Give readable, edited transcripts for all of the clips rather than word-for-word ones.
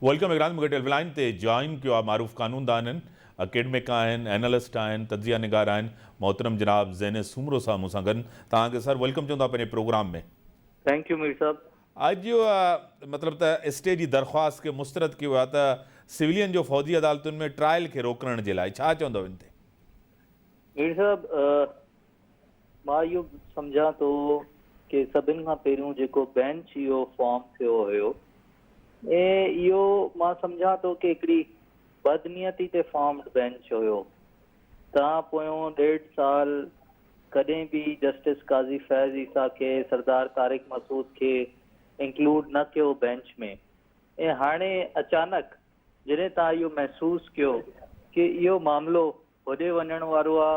Welcome Imran مون کي telephone line تي جوائن ڪيو آهي معروف قانوندان آهن اڪيڊمڪ آهن اينالسٽ آهن تجزيه نگار آهن محترم جناب زين سومرو صاحب مون سان گڏ توهان کي سر welcome چون ٿا پنهنجي پروگرام ۾. Thank you Mir صاحب. اڄ مطلب ته اسٽي جي درخواست کي مسترد ڪيو ويو آهي ته سولين جو فوجي عدالتن ۾ ٽرائل کي روڪڻ جي لاء ڇا چوندؤ ان تي؟ مير صاحب مان اهو سمجهان ٿو ڪي سڀن کان پهريون جيڪو بينچ اهو فارم ٿيو هيو ۽ اهو مان سمجهان ٿو ڪي هڪڙي بدنيتي تي فارمڊ بينچ هيو. تان پويون ڏيڍ سال ڪڏهن به جسٽس قاضي فيض عيسيٰ کي سردار طارق مسعود کي انڪلوڊ نه ڪيو بينچ ۾ ۽ هاڻي اچانڪ جڏهن تان اهو محسوس ڪيو ڪي اهو معاملو هوڏي وڃڻ وارو آ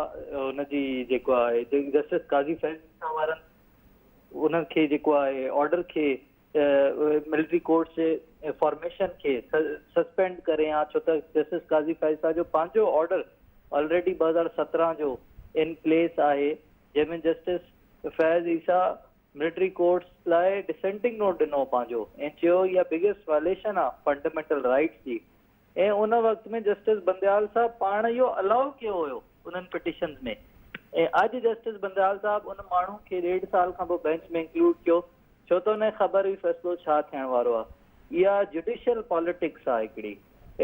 ان جي جيڪو آهي جسٽس قاضي فيض عيسيٰ وارن ان کي جيڪو آهي آرڊر کي ملٽري ڪورٽس جي فارميشن کي سسپينڊ ڪري ها ڇو ته جسٽس قاضي فيض عيسيٰ جو پنهنجو آرڊر آلريڊي 2017 جو ان پليس آهي جنهن ۾ justice Faiz Isa military courts لاء ڊسينٽنگ نوٽ ڏنو پنهنجو ۽ چيو اها بگيسٽ وائليشن آ فنڊامينٽل رائٽس جي ۽ ان وقت ۾ جسٽس بنديال صاحب پاڻ اهو الائو ڪيو هيو انهن پٽيشنز ۾ ۽ اڄ جسٽس بنديال صاحب ان ماڻهو کي ڏيڍ سال کان پوء بينچ ۾ انڪلوڊ ڪيو ڇو ته ان کي خبر هئي فيصلو ڇا ٿيڻ وارو آهي. اها جڊيشل پاليٽڪس آهي هڪڙي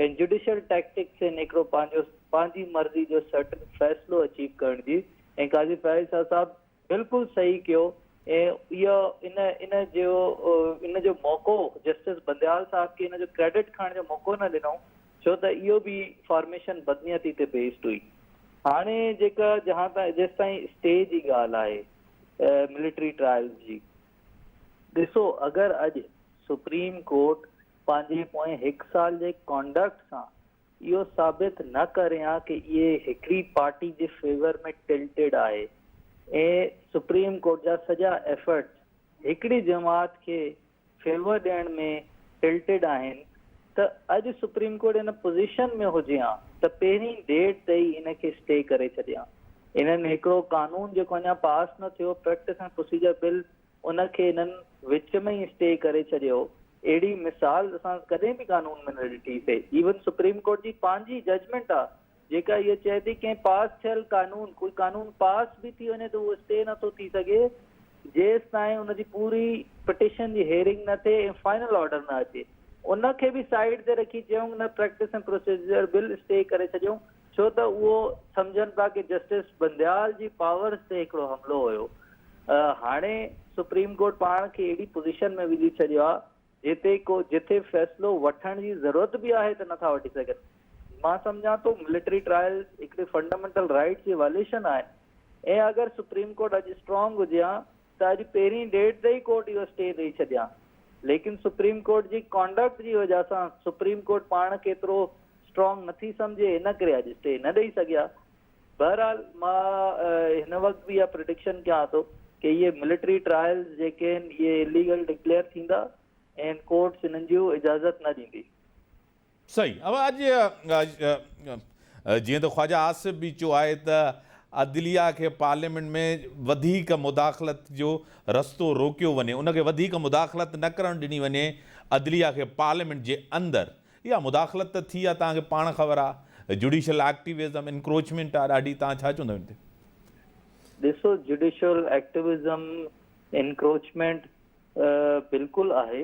۽ جڊيشل ٽيڪٽڪس آهن هڪڙو پنهنجو پنهنجي مرضي جو سرٽن فيصلو اچيو ڪرڻ جي ۽ قاضي فائز صاحب بلڪل صحيح ڪيو ۽ اهو ان ان جو ان جو موقعو جسٽس بنديال صاحب کي ان جو ڪريڊٽ کڻڻ جو موقعو نه ڏنو ڇو ته اهو به فارميشن بدنيتي تي بيسڊ هئي هاڻي جيڪا جهان تائين جيستائين اسٽي جي ڳالهه آهي ملٽري ٽرائلز جي ڏسو اگر اڄ سپريم ڪورٽ پنهنجي پوئين هڪ سال جي ڪانڊڪٽ سان اهو ثابت نه ڪري ها ڪي اهي هڪڙي پارٽي جي فيور ۾ ٽلٽيڊ آهي ۽ سپريم ڪورٽ جا سڄا ايفرٽس هڪڙي جماعت کي فيور ڏيڻ ۾ ٽلٽيڊ آهن ته اڄ سپريم ڪورٽ ان پوزيشن ۾ هجي ها ته پهرين ڊيٽ تي ئي ان کي اسٽي ڪري ڇڏي ها. انهن هڪڙو قانون جيڪو اڃا پاس نه ٿيو پريڪٽس ۽ پروسيجر بل ان کي هنن وچ ۾ ئي اسٽي ڪري ڇڏيو، اهڙي مثال اسان ڪڏهن به قانون ۾ نه ڏٺي سي، ايون سپريم ڪورٽ جي پنهنجي ججمينٽ آ جيڪا اهو چئي ٿي ڪنهن پاس ٿيل قانون ڪوئي قانون پاس به ٿي وڃي ته اهو اسٽي نه ٿو ٿي سگهي جيستائين ان جي پوري پٽيشن جي هيئرنگ نه ٿئي ۽ فائنل آرڊر نه اچي ان کي به سائيڊ تي رکي چيائون نه پريڪٽس ۽ پروسيجر بل اسٽي ڪري ڇڏيون ڇو ته اهو سمجهن پيا ڪي جسٽس بنديال جي پاورز تي هڪڙو حملو هيو. هاڻي سپريم ڪورٽ پاڻ کي اهڙي پوزيشن ۾ وجهي ڇڏيو آهي جتي ڪو جٿي فيصلو وٺڻ جي ضرورت به آهي ته نٿا وٺي سگهن. مان سمجهان ٿو ملٽري ٽرائلز هڪڙي فنڊامينٽل رائيٽس جي وائليشن آهن ۽ اگر سپريم ڪورٽ اڄ اسٽرانگ هجي ها ته اڄ پهرين ڊيٽ تي ئي ڪورٽ اهو اسٽي ڏئي ڇڏي ها ليڪن سپريم ڪورٽ جي ڪانڊڪٽ جي وجهه سان سپريم ڪورٽ پاڻ کي ايترو اسٽرانگ نٿي سمجهي ان ڪري اڄ اسٽي نه ڏئي سگهيا. بهرحال مان هن وقت به اها پرڊڪشن ڪيان ٿو ڪي اهي ملٽري ٽرائلز جيڪي آهن اهي اليگل ڊڪليئر ٿيندا ۽ ڪورٽس انهن جون اجازت نه ڏيندي. صحيح اڄ جيئن ته خواجه آصف به چيو آهي ته عدليه کي پارليامينٽ ۾ وڌيڪ مداخلت جو رستو روڪيو وڃي ان کي وڌيڪ مداخلت نه ڪرڻ ڏني وڃي عدليه کي پارليامينٽ جي اندر اها مداخلت ته ٿي آهي توهان کي پاڻ خبر آهي جوڊيشل ايڪٽيوزم انڪروچمينٽ آهي ڏاڍي توهان ڇا چوندو ان تي؟ ڏسو جوڊيشل ايڪٽيوزم انڪروچمينٽ بلڪل آهي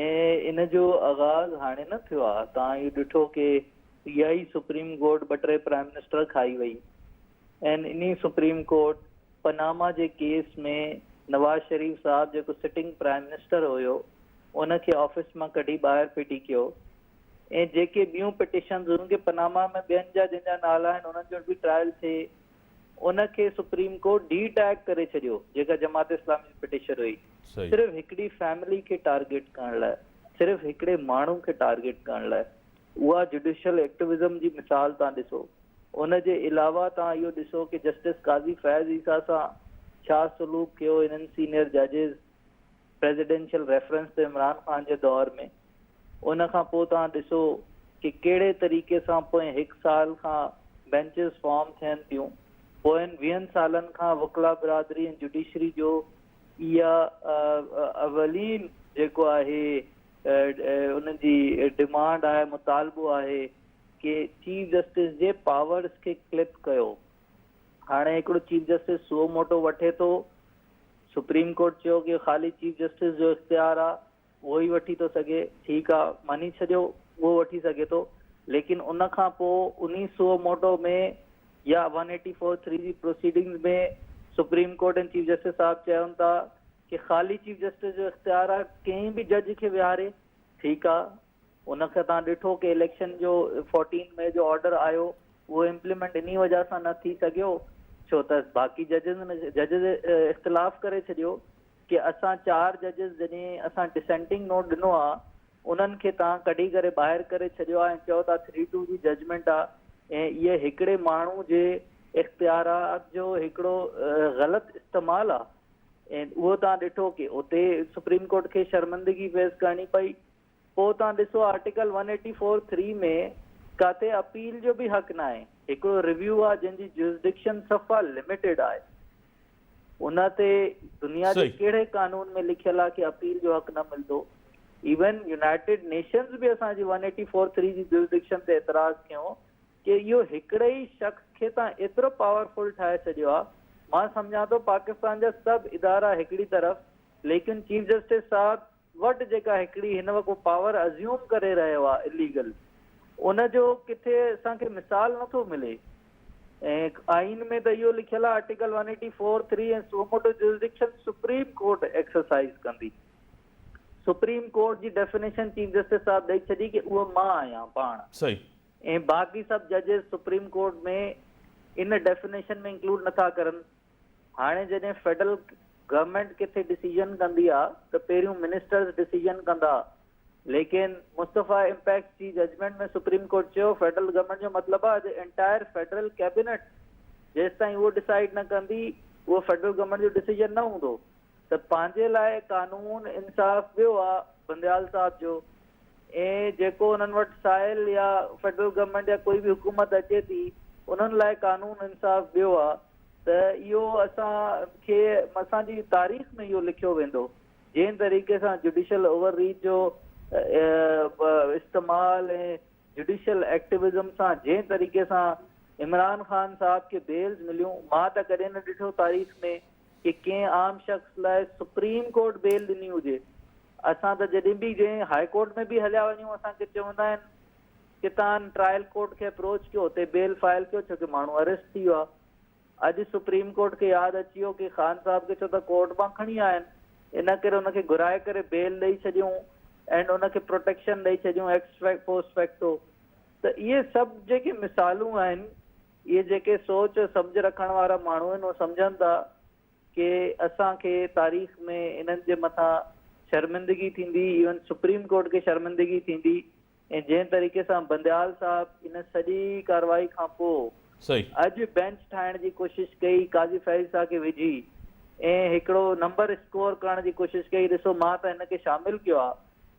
۽ ان جو آغاز هاڻي نه ٿيو آهي توهان اهو ڏٺو ڪي اها ئي سپريم ڪورٽ ٻه ٽي پرائم منسٽر کائي وئي ۽ انهي سپريم ڪورٽ پناما جي ڪيس ۾ نواز شريف صاحب جيڪو سٽنگ پرائم منسٽر هيو ان کي آفيس مان ڪڍي ٻاهر ڦٽي ڪيو ۽ جيڪي ٻيون پٽيشنز هيون ڪي پناما ۾ ٻين جا جن جا نالا آهن انهن جو به ٽرائل ٿئي ان کي سپريم ڪورٽ ڊي ٽيگ ڪري ڇڏيو جيڪا جماعت اسلامي جي پٽيشن هئي صرف هڪڙي فيملي کي ٽارگيٽ ڪرڻ لاء صرف هڪڙي ماڻهو کي ٽارگيٽ ڪرڻ لاء اها جڊيشل ايڪٽوزم جي مثال تان ڏسو ان جي علاوه تان اهو ڏسو ڪي جسٽس قاضي فيض عيسيٰ سان ڇا سلوڪ ڪيو انهن سينيئر ججز پريزيڊنشل ريفرنس تي عمران خان جي دور ۾ ان کان پوء توهان ڏسو ڪي ڪهڙي طريقي سان پوئين هڪ سال کان بينچز فارم ٿين ٿيون. پوئين ويهن سالن کان وڪلا برادري ۽ جڊيشري جو اها اولين جيڪو آهي انهن جي ڊمانڊ آهي مطالبو آهي ڪي چيف جسٽس جي پاورز کي ڪلپ ڪيو. هاڻي هڪڙو چيف جسٽس سو موٽو وٺي ٿو، سپريم ڪورٽ چيو ڪي خالي چيف جسٽس جو اختيار آ اهو ئي وٺي ٿو سگهي، ٺيڪ آ مڃي ڇڏيو اهو وٺي سگهي ٿو ليڪن ان کان پو انهي سو موٽو ۾ يا ون ايٽي فور ٿري جي proceedings ۾ supreme court ۽ chief justice صاحب چون ٿا ڪي خالي چيف جسٽس جو اختيار آ ڪنهن به جج کي ويهاري، ٺيڪ آ ان کي توهان ڏٺو ڪي اليڪشن جو فورٽين مئي جو آرڊر آيو اهو امپليمينٽ انهي وجه سان نه ٿي سگهيو ڇو ته باقي ججز ججز اختلاف ڪري ڇڏيو ڪي اسان چار ججز جڏهن اسان ڊسينٽنگ نوٽ ڏنو آ انهن کي توهان ڪڍي ڪري ٻاهر ڪري ڇڏيو آ ۽ چئو ٿا ٿري ٽو جي ججمينٽ آ ۽ اهي هڪڙي ماڻهو جي اختيارات جو هڪڙو غلط استعمال آ ۽ اهو توهان ڏٺو ڪي اتي سپريم ڪورٽ کي شرمندگي فيس ڪرڻي پئي. پوء توهان ڏسو article one eighty four three ۾ ڪاٿي اپيل جو به حق ناهي. هڪڙو ريويو آ جنهن جي جوئرسڊڪشن صفا لميٽيڊ آهي. ان تي دنيا جي ڪهڙي قانون ۾ لکيل آ ڪي اپيل جو حق نه ملندو. ايون يونائيٽيڊ نيشنز به اسان جي ون ايٽي فور ٿري جي جوئرسڊڪشن تي اعتراض کنيو ڪي اهو هڪڙي ئي شخص کي توهان ايترو پاورفل ٺاهي ڇڏيو آ. مان سمجهان ٿو پاڪستان جا سڀ ادارا هڪڙي طرف ليڪن چيف جسٽس صاحب وٽ جيڪا هڪڙي هن وقت پاور ازيوم ڪري رهيو آ اليگل ان جو ڪٿي اسان کي مثال نه ٿو ملي ۽ آئين ۾ ته اهو لکيل آ article one eighty four three ۽ suo motu jurisdiction supreme court exercise ڪندي سپريم ڪورٽ جي ڊيفينيشن چيف جسٽس صاحب ڏئي ڇڏي ڪي اهو مان آهيان پاڻ صحيح. ۽ باقي سڀ ججز سپريم ڪورٽ ۾ ان ڊيفينيشن ۾ انڪلوڊ نٿا ڪرن هاڻي جڏهن فيڊرل گورنمينٽ ڪٿي ڊسيزن ڪندي آ ته پهريون منسٽرز ڊسيزن ڪندا ليڪن مصطفيٰ امپيڪس جي ججمينٽ ۾ سپريم ڪورٽ چيو فيڊرل گورنمينٽ جو مطلب آ انٽائر فيڊرل ڪيبينٽ جيستائين اهو ڊسائيڊ نه ڪندي اهو فيڊرل گورنمينٽ جو ڊسيزن نه هوندو ته پنهنجي لاء قانون انصاف ٻيو آ بنديال صاحب جو ۽ جيڪو انهن وٽ سائل يا فيڊرل گورنمينٽ يا ڪوئي به حڪومت اچي ٿي انهن لاء قانون انصاف ٻيو آ ته اهو اسان کي اسان جي تاريخ ۾ اهو لکيو ويندو جنهن طريقي سان جڊيشل اوور ريچ جو استعمال ۽ جڊيشل ايڪٽوزم سان جنهن طريقي سان عمران خان صاحب کي بيلز مليون مان ته ڪڏهن نه ڏٺو تاريخ ۾ ڪي ڪنهن عام شخص لاء سپريم ڪورٽ بيل ڏني هجي اسان ته جڏهن به جنهن هاء ڪورٽ ۾ به هليا وڃون اسان کي چوندا آهن ڪتان ٽرائل ڪورٽ کي اپروچ ڪيو اتي بيل فائل ڪيو ڇو ڪي ماڻهو اريسٽ ٿي ويو آهي اڄ سپريم ڪورٽ کي ياد اچي ويو ڪي خان صاحب کي ڇو ته ڪورٽ مان کڻي آيا آهن ان ڪري ان کي گهرائي ڪري بيل ڏئي ڇڏيون اينڊ ان کي پروٽيڪشن ڏئي ڇڏيون ايڪس پوسٽ فيڪٽو ته اهي سڀ جيڪي مثالون آهن اهي جيڪي سوچ سمجهه رکڻ وارا ماڻهو آهن اهي سمجهن ٿا ڪي اسان کي تاريخ ۾ انهن جي مٿان شرمندگي ٿيندي ايون سپريم ڪورٽ کي شرمندگي ٿيندي ۽ جنهن طريقي سان بنديال صاحب ان سڄي ڪارروائي کان پوء اڄ بينچ ٺاهڻ جي ڪوشش ڪئي قاضي فائز صاحب کي وجهي ۽ هڪڙو نمبر اسڪور ڪرڻ جي ڪوشش ڪئي ڏسو مان ته هن کي شامل ڪيو آ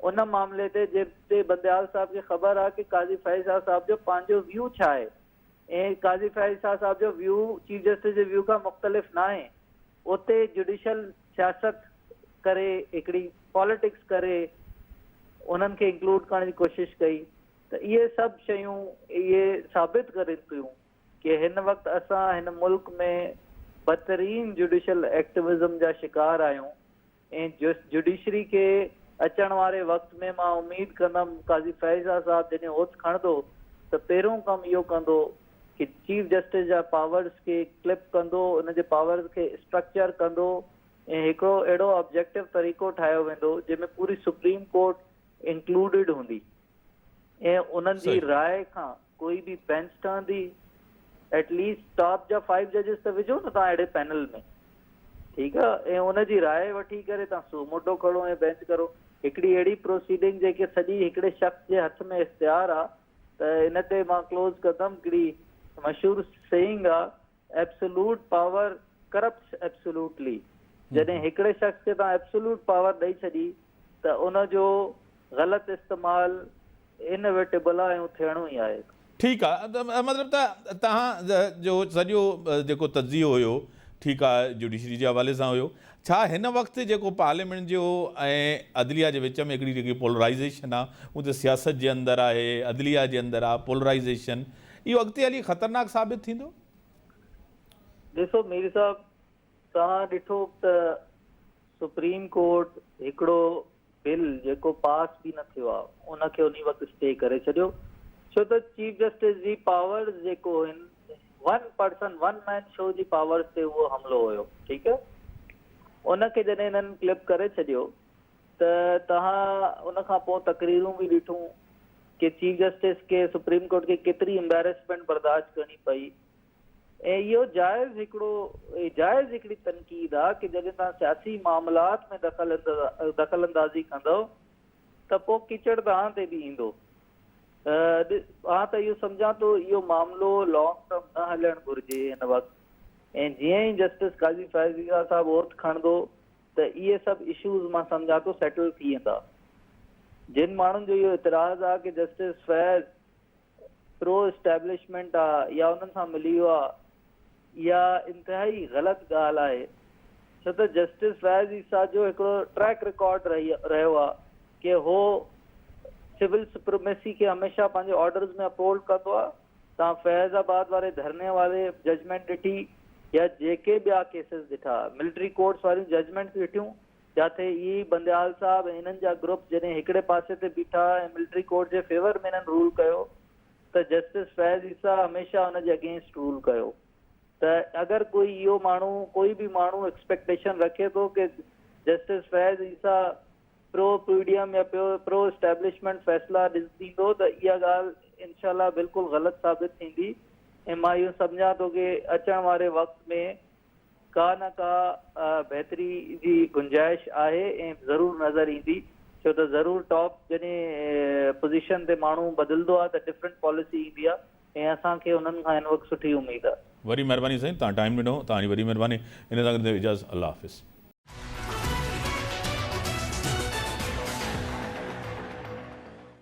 ان معاملي تي جنهن تي بنديال صاحب کي خبر آ ڪي قاضي فائز صاحب جو پنهنجو ويو ڇا آهي ۽ قاضي فائز صاحب جو ويو چيف جسٽس جي ويو کان مختلف ناهي اتي جڊيشل سياست ڪري هڪڙي پاليٽڪس ڪري انهن کي انڪلوڊ ڪرڻ جي ڪوشش ڪئي ته اهي سڀ شيون اهي ثابت ڪرين پيون ڪي هن وقت اسان هن ملڪ ۾ بدترين جڊيشل ايڪٽوزم جا شڪار آهيون ۽ جڊيشري کي اچڻ واري وقت ۾ مان اميد ڪندم قاضي فائز صاحب جڏهن اوٿ کڻندو ته پهريون ڪم اهو ڪندو ڪي چيف جسٽس جا پاورز کي ڪلپ ڪندو ان جي پاورز کي اسٽرڪچر ڪندو ۽ هڪڙو اهڙو آبجيڪٽو طريقو ٺاهيو ويندو جنهن ۾ پوري سپريم ڪورٽ انڪلوڊيڊ هوندي ۽ انهن جي راء کان ڪوئي به بينچ ٺهندي ايٽ ليسٽ ٽاپ جا فائيو ججز ته وجهو نه توهان اهڙي پينل ۾ ٺيڪ آ ۽ ان جي راء وٺي ڪري توهان سو موٽو کڻو ۽ بينچ ڪرو هڪڙي اهڙي پروسيڊنگ جيڪي سڄي هڪڙي شخص جي هٿ ۾ اختيار آ ته ان تي مان ڪلوز ڪندم هڪڙي مشهور سيئنگ آ ايبسولوٽ پاور ڪرپٽس ايبسولوٽلي جڏهن هڪڙي شخص کي توهان ايبسولوٽ پاور ڏئي ڇڏي ته ان جو غلط استعمال انويٽيبل آهي ۽ اهو ٿيڻو ئي آهي. ٺيڪ آ مطلب ته توهان جو سڄو جيڪو تجزيو هيو ٺيڪ آ جوڊيشري جي حوالي سان هيو. ڇا هن وقت جيڪو پارليامينٽ جو ۽ عدليه جي وچ ۾ هڪڙي جيڪي پولرائيزيشن آ هو ته سياست جي اندر آهي عدليه جي اندر آ پولرائيزيشن اهو اڳتي هلي خطرناڪ ثابت ٿيندو؟ ڏسو مير صاحب توهان ڏٺو ته سپريم ڪورٽ هڪڙو بل جيڪو پاس به نه ٿيو آ ان کي انهي وقت اسٽي ڪري ڇڏيو ڇو ته چيف جسٽس جي پاورز جيڪو هن one person one man show جي پاورز تي اهو حملو هيو ٺيڪ ان کي جڏهن هنن ڪلپ ڪري ڇڏيو ته توهان ان کان پوء تقريرون به ڏٺون ڪي چيف جسٽس کي سپريم ڪورٽ کي ڪيتري امبيرسمينٽ برداشت ڪرڻي پئي ۽ اهو جائز هڪڙو جائز هڪڙي تنقيد آ ڪي جڏهن توهان سياسي معاملات ۾ دخل دخل اندازي ڪندؤ ته پوء ڪيچڙ توهان تي به ايندو. مان ته اهو سمجهان ٿو اهو معاملو لانگ ٽرم نه هلڻ گهرجي هن وقت ۽ جيئن ئي جسٽس قاضي فائز عيسيٰ صاحب اوٿ کڻندو ته اهي سڀ اشوز مان سمجهان ٿو سيٽل ٿي ويندا. جن ماڻهن جو اهو اعتراض آ ڪي جسٽس فيض پرو اسٽيبلشمينٽ آ يا انهن سان ملي ويو آ اها انتهائي غلط ڳالهه آهي ڇو ته جسٽس فيض عيسيٰ جو هڪڙو ٽريڪ رڪارڊ رهيو آ ڪي هو سول سپرميسي کي هميشه پنهنجي آرڊرز ۾ اپهولڊ ڪندو آ توهان فيض آباد واري ڌرڻي واري ججمينٽ ڏٺي يا جيڪي ٻيا ڪيسز ڏٺا ملٽري ڪورٽس واريون ججمينٽس ڏٺيون جاٿي اهي ئي بنديال صاحب ۽ انهن جا گروپ جڏهن هڪڙي پاسي تي بيٺا ۽ ملٽري ڪورٽ جي فيور ۾ انهن رول ڪيو ته جسٽس فيض عيسيٰ هميشه ان جي اگينسٽ رول ڪيو ته اگر ڪوئي اهو ماڻهو ڪوئي به ماڻهو ايڪسپيڪٽيشن رکي ٿو ڪي justice Faiz Isa pro P D M يا پرو اسٽيبلشمينٽ فيصلا ڏيندو ته اها ڳالهه انشاء الله بلڪل غلط ثابت ٿيندي ۽ مان اهو سمجهان ٿو ڪي اچڻ واري وقت ۾ ڪا نه ڪا بهتري جي گنجائش آهي ۽ ضرور نظر ايندي ڇو ته ضرور ٽاپ جڏهن پوزيشن تي ماڻهو بدلندو آهي ته ڊفرنٽ پاليسي ايندي آهي ۽ اسان کي انهن کان هن وقت سٺي اميد آهي. وڏي مهرباني سائين توهان ٽائيم ڏنو توهان جي وڏي مهرباني ان سان گڏ اجازت الله حافظ.